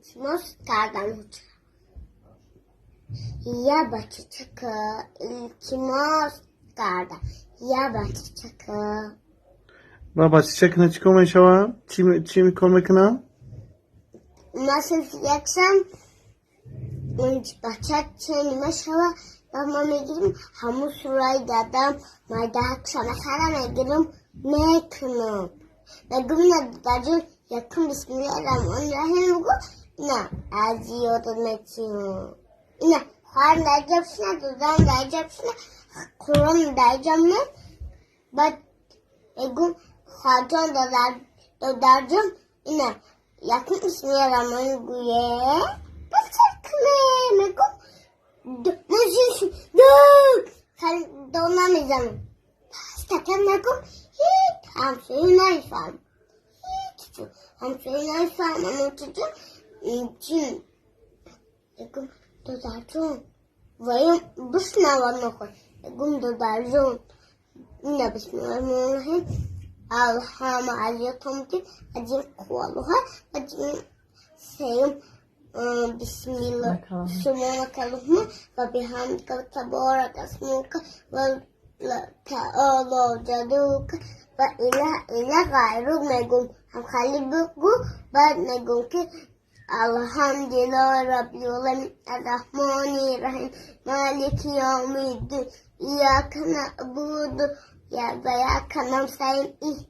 Илтимос кардам. Я бачачака, илтимос кардам, я бачачака. Ва бачачакна чӣ кор мешавам? Чӣ кор мекунам? Ма синфи якшам, бача чени мешава, ва ма мегирим ҳамун сураи дадам майдаакша мехара, мегирим, мекунам. Мегум: «На, дадаҷон, якум бисмиллаҳи раҳмони раҳим бугу, ина аз ёдат метиҳам. Ина хоҳарам дар иҷа бишина, додарам дар иҷа бишина, Қуръон дар иҷа монад.» Баъд мегум: «Хоҳарҷон, додарҷон, ина якум бисмиллаҳи раҳмони гӯе, баъд сар кунем.» Мегум, дод намезанам, пастакам нагум, ҳеҷ ҳамсоя намефаҳмам, ҳеҷ ҳамсоя намефаҳмам. Чи мегум: «Додарҷон, ваём бишнавад нохоҳ.» Мегум: «Додарҷон, ина бисмиллаҳи раҳмони раҳим, алҳама аз ёдтон мутин, аз қуввалуҳа, сеюм бисмилла, субҳанака аллоҳумма ва биҳамдика, таборака асмука ва таоло ҷаддука ва илаҳа илла ғайрук.» Мегум, ҳамхали бугу. Баъд мегум, ки алҳамдулиллоҳи раббил оламин, арраҳмони раҳим, малики явмиддин, ияка наъбуду ва ияка настаин.